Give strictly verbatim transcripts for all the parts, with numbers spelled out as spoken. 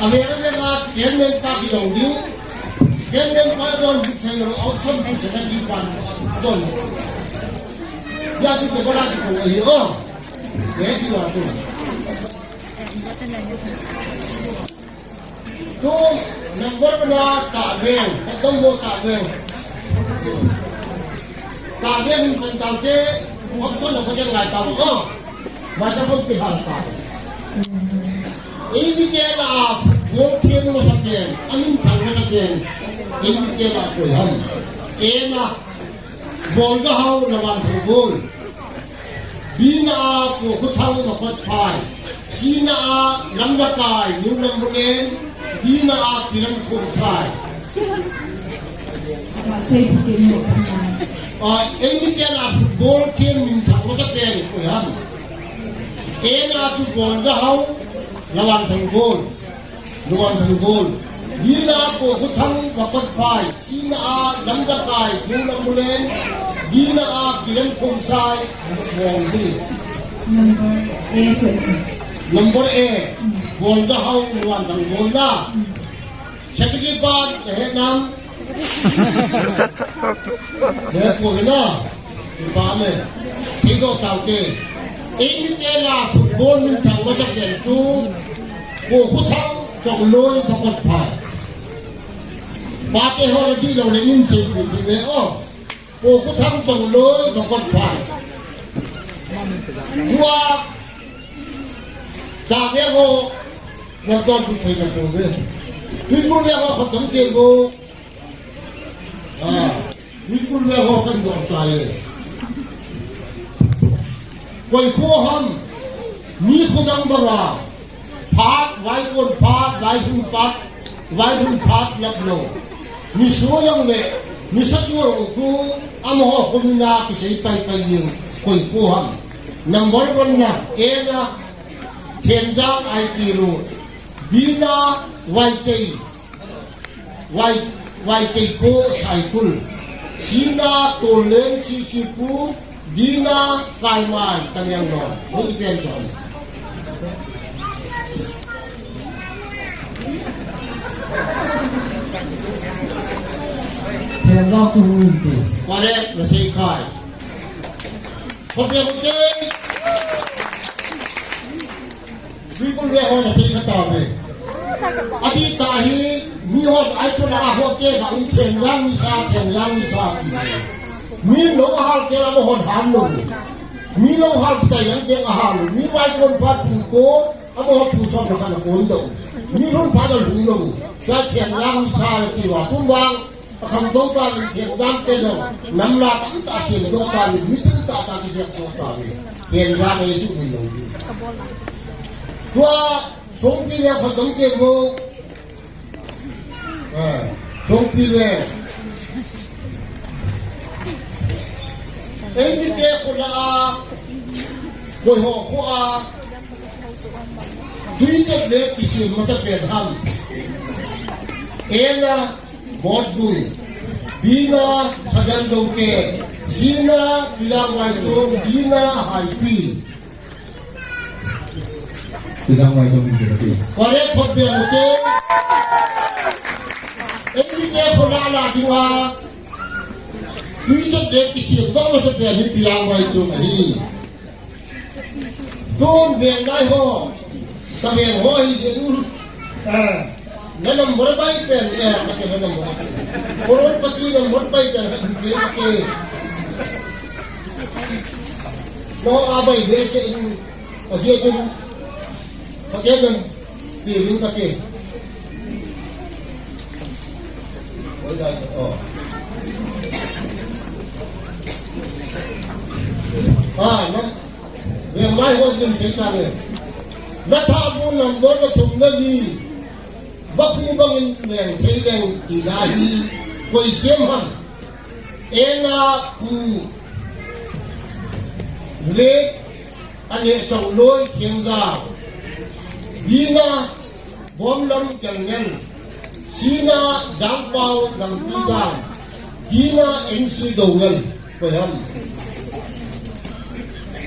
Aveng aveng a, K N M pa kidong ding. K N M pa don ding thei lo, option ding thei ding pan. Don. Ya tu ke bala ki ko ahi o. Ye ki wa tu. Tu, number one a Taveng, Taveng bo Taveng. Taveng in pan tau te, option lo ko ke ngai tau o. Mai ta ko pi hal ta. Eimite lah a football them masapen, amin thang masapen, eimite lah a koi ham. A na, Bolgahao Lalvanthanggol. B na a Pu Khothang Makotphai. C na a Lamjakai Nunnammulen. D na a Kiran Khongsai. Ah, eimite lah a football them minthang masapen koi ham. A na a chu Bolgahao Lalvanthanggol. Lalvanthanggol. B na a Pu Khothang Makotphai. C na a Lamjakai Nunnammulen. D na a Kiran Khongsai Mongding. Number A, sir. Number A. Bolgahao Lalvanthanggol na. Secretary pa, eh, nam. He, ko na. Ipa me. Thei doh tau te. Eimite lah a football minthang masapen chu Pu Khothang Chongloi Makotphai. Pate ho na di lo le min che pi ti le o. Pu Khothang Chongloi Makotphai. Tua. Taveng ho. Na don pi thei na ko ve. Tuikhul veng ho khat dong te bo. Ah, Tuikhul veng ho kan dong tai. Koi kho ham, mi kho dang banga, phat, vaikon phat, vaihun phat, vaihun phat lap lo. Mi so jong le, mi sa so jong khu, amaho kho mi na kisei pai pai jeng, koi kho ham. Number one na, A na, Thenjang I T Road, B na, Vaichei, Vai, Vaichei ko Saikul. C na Toleng C C Pu, D na Kaimai Tamenglong. Hung pen chon. Thenjang chu hung in ti. Correct, na sei khai. Hotel, hotel. Tuikhul veng ho na sei kha tauve. Adih tah hi, mi hon ai chun a ho che ka um Thenjang misa, Thenjang misa ti. Mi lo hal ke la mo hon han lo. Mi lo hal tai yang ke a hal lo. Mi vaikon phat pung ko, a mo pung som na kana kon do. Mi lhun phat a lhung lo. Ka Thenjang misa ti va tum vang. Akham dong ta min Thenjang te dong, nam la tam ta Thenjang dong ta min, mi tum ta ta Thenjang dong ta min, Thenjang e su min lo. Tua, Songpi le khat dong te bo. Ah, Songpi le. Eimite kho lah a, koi ho kho a, tui chot le kisem masapen ham. A na, Botbung. B na Sadan Dongke. C na Tuijang Vaichong. D na Haipi. Tuijang Vaichong in Haipi. Correct, phot beng ute. Eimite kho lah a la ding a. Tui chot le kisem dong masapen hi Tuijang Vaichong ahi. Tun veng lai ho. Ka veng ho hi jeng. Eh, na number bai pen, eh, ka ke na number. Crorepati number bai pen, ka ke, ka ke. No, a bai be ke in, ka ke jeng. Ka ke na, pi ring ka ke. Oi, da, oh. Ah, na, Veng lai ho jin thei ta le. Na tha bu number na thum na li. Vakhu bangin leng thei leng ti na hi. Koi sem ham. A na Pu Lek Aneh Chongloi Thenjang. B na Bomlam Kiangel. C na Jangpao Lampi Jang. D na M C Doungel. Koi ham.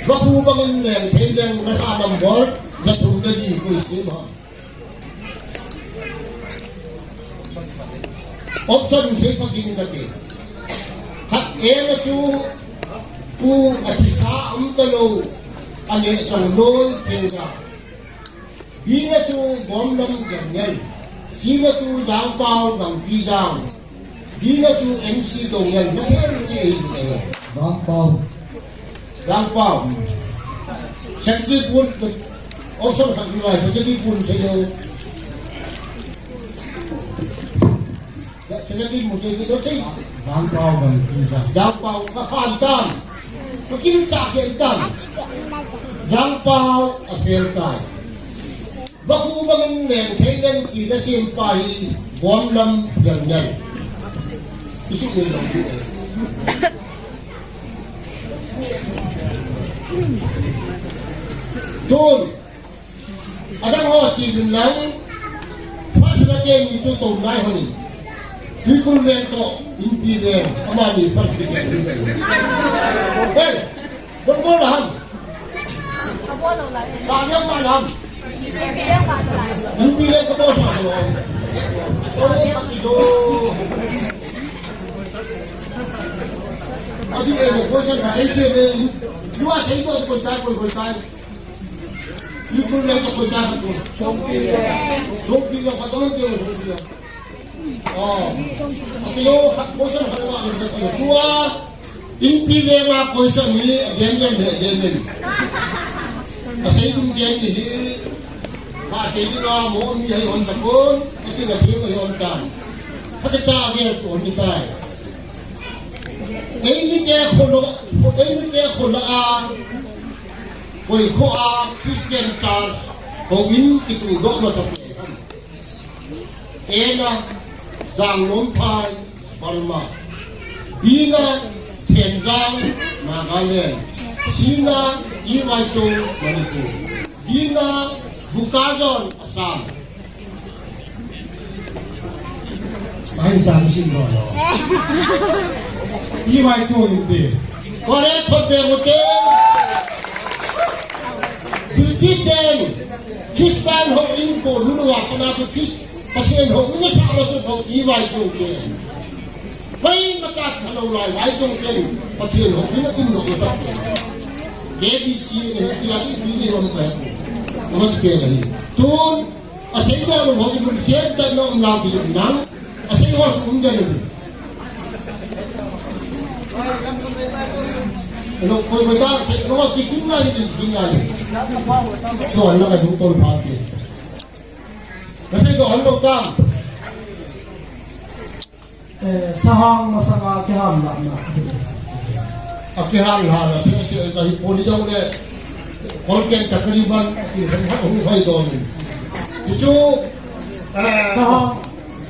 Vakhu bangin leng thei leng na tha number na thum na li koi sem ham. Option sei pha kit in kati. Khat A na chu, u a thisa um talou, a neh chang loi Thengzang. B na chu Bomlam General. C na chu Jangpau Gangpijang. D na chu M C Dongel. Na thei chu ahi. Jangpau. Jangpau. Secretary pun, option khat ni lai, secretary pun sei lou. Secretary mu sei lou sei. Jangpau Gangpijang. Jangpau ka khan tan. Ka kin ta ke tan. Jangpau a fail tai. Vakhu bangin leng thei leng ti na sim pa hi Bomlam General. Isu ni lang ti. Tun, adang ho chi min lang, first la ke ni tu to nai ho ni. Tuikul Veng to, Inpi Veng, amani first ke ni. Hey, Bol bol ham. Sanyang malam. Hindi lang ko sa ko. Oh, pati do. Adi eh, ko sa na ite re. Dua sa ito ko ta ko ko ta. Tuikul Veng ko ta ko. Songpi lang patalan ko. Oh. Ati yo, khat question khat ma ni ati yo. Tua, Inpi Veng a question hi, again, again, again, again. Asei ding again hi, ma asei ding a mo ni hai hon ta kon, ati na thil hai hon tan. Khat ta again tu hon ni tai. Eimi te kholo, eimi te kholo a, koi kho a, Christian Church, houin kitu dok ma ta pe. A na Jangnomphai, Burma. B na Thenzang, Nagaland. C na E Y Chong, Manipur. D na Bokajan, Assam. Sai sai sin lo lo. E Y Chong in pe. Correct, khut beng u te. British ten, Christian houin ko lulu a pana ko Chris-, Pathen houin sa ma ko E Y Chong ke. Koi ma cha sa lo lai Y Chong ke. Pathen houin a tum lo ko sa. K B C ne ti a di ni ni wan pa. Ko ma pe ni. Tun Asei doh lou ho, i kum siam tah in um nau ti lou nang. Asei ho chu um den lou. Lou koi koi ta, sei lou ki kum lai, ki kum lai. So, an la ka dung tol pha ti. Asei doh lou ta. Eh, sahang masanga kiham lhahna. Akiham lhahna, se, se, kahi poli jong le, Kolken takriban, akiham hung hai don. Chuchu, eh, sahang,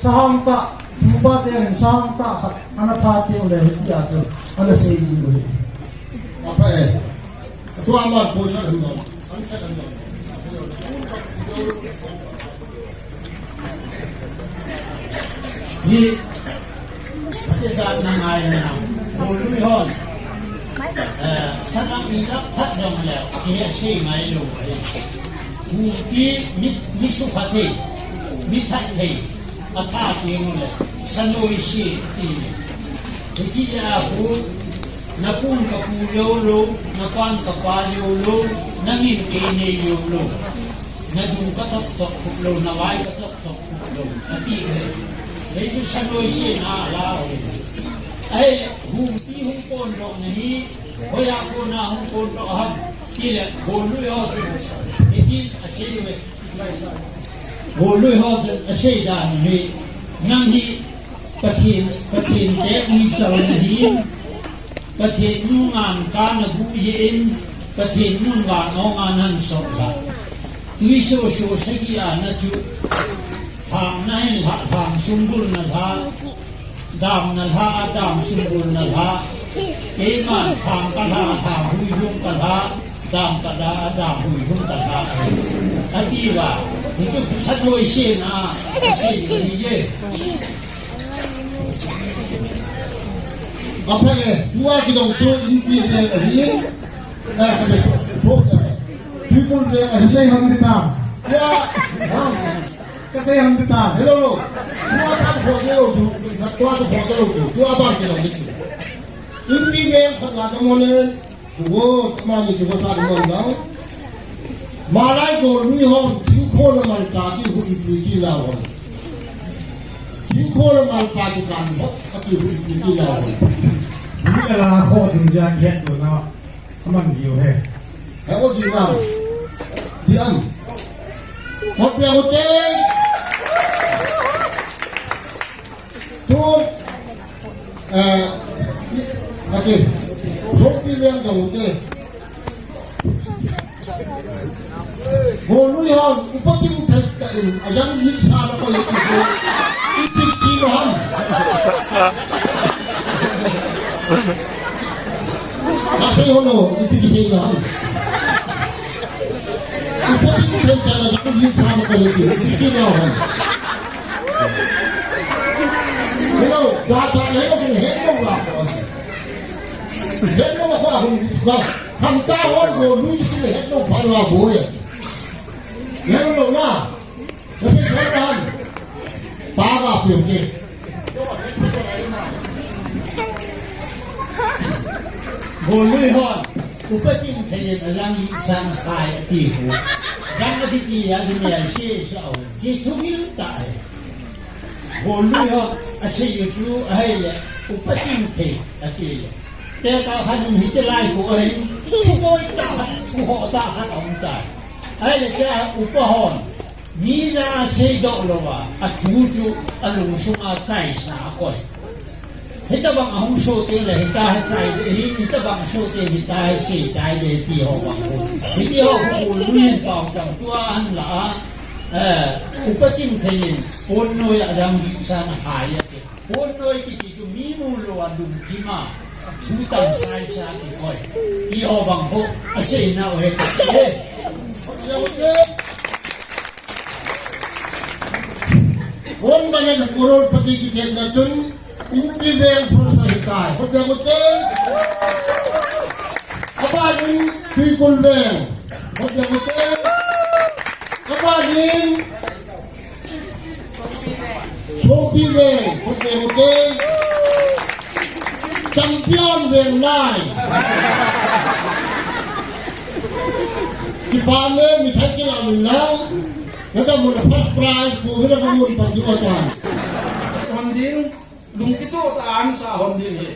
sahang ta, pupa te, sahang ta, ana pha te, le, hitia chu, ana sei ji le. Apa, eh, tua ma position don. Hi, pati dan na ngai na, golui hon. Eh, sanang mi lak phat dong le, kihe sei ngai lou. Hupi mi, mi sukha thei, mi that thei, atha thei ngu le, sanoi si ti. Hiti a hu, na pun ka pu jou lou, na pan ka pa jou lou, na min kei nei jou lou. Na dung ka thok thok khup lou, na vai ka thok thok khup lou, ati ve. Hei chu sanoi si na la ve. Ahile, hupi hung kon doh na hi, hoiya kona hung kon doh ham. Tile, golui ho chu. Hitin asei ve. Golui ho chu asei dan hi. Nang hi Pathen, Pathen te uichal nahin, Pathen nungah ka nagu jeh in, Pathen nungah nonga nan soh la. Tui soso sagi a na chu, thang na hin lha, thang sungbul na lha, dam na lha, dam sungbul na lha, keiman thang ka lha, thang huihung ka lha, dam ka lha, dam huihung ka lha. Ati va, hichu sanoi si na, asei ve ye. Apa e, tua kidong chu Inpi Veng ahi. Eh, ka de, thok, eh. People Veng ahi. Sei hon di ta. Ya, ha. Kasei ham ta. Hello, hello. Tua pa ko ke lo tu, tua tu ko ke lo tu, tua pa ke lo tu. Indi game khat la ka mo le, tu ko, tuma ni tu ko sa mo na. Malai Golnui hon, thingkho le malcha kihuhpi ti la hon. Thingkho le malcha kikan hop, kihuhpi ti la hon. Ni la kho tu ja kiat tu na. Aman jiu he. He ko ji na. Diam. Hot pia ko te. Tu. Eh, ati. Hot pia ko te. Golnui hon, upa chingthei tah in, ajang jing sa na ko iti ko. Iti ki na ham. Kasei ho no, iti ki sei na ham. Upa chingthei tah in, ajang jing sa na ko iti, iti ki na ham. Hello, data na ko, hello, hello, ko. Hello, ko, ko. Kham ta hon Golnui si le het lo pha lo a bo ye. Hello na. Kasi khan han. Pa ga pyo ke. Golnui hon. Upa chingthei in ajang jing sa na khai ati ho. Jang ati ti a ji me a si sa o. Ji thugil ta e. Golnui ho, asei u chu, ahile, upa chingthei, ati le. Tekah khat in hiche lai ko ahin, thuboi tah khat, thuho tah khat aum tai. Ahile, chea upa hon, mi jal a seidoh louva, athu chu, alungsung a chaisa akoi. Hitabang ahung soh teng le, hita hi chai ding ahi, hitabang soh teng, hita hi sei chai ding ahi, ti ho bang ho. Hiti ho, Golnui in paocham tua ahin la a, Eh, upa chingthei in, pon noi a jang jing sa na khai ati. Pon noi kiti chu mi mu lou a lungthim a, thu tang saisa kikoi. Ti ho bang ho, asei nau he kati e. Pon bana na crorepati kiti na chun, Indi veng force ahitai. Hot ding u te. Abanin Tuikhul veng. Hot ding u te. Abanin Songpi veng. Hot ding u te. Champion veng nai. Kipa me mi thai kila min lang. Nada mun first prize ko mi la ka mun pang di watan. Hon ding. Lungkitoh tah a sa hon ding ahi.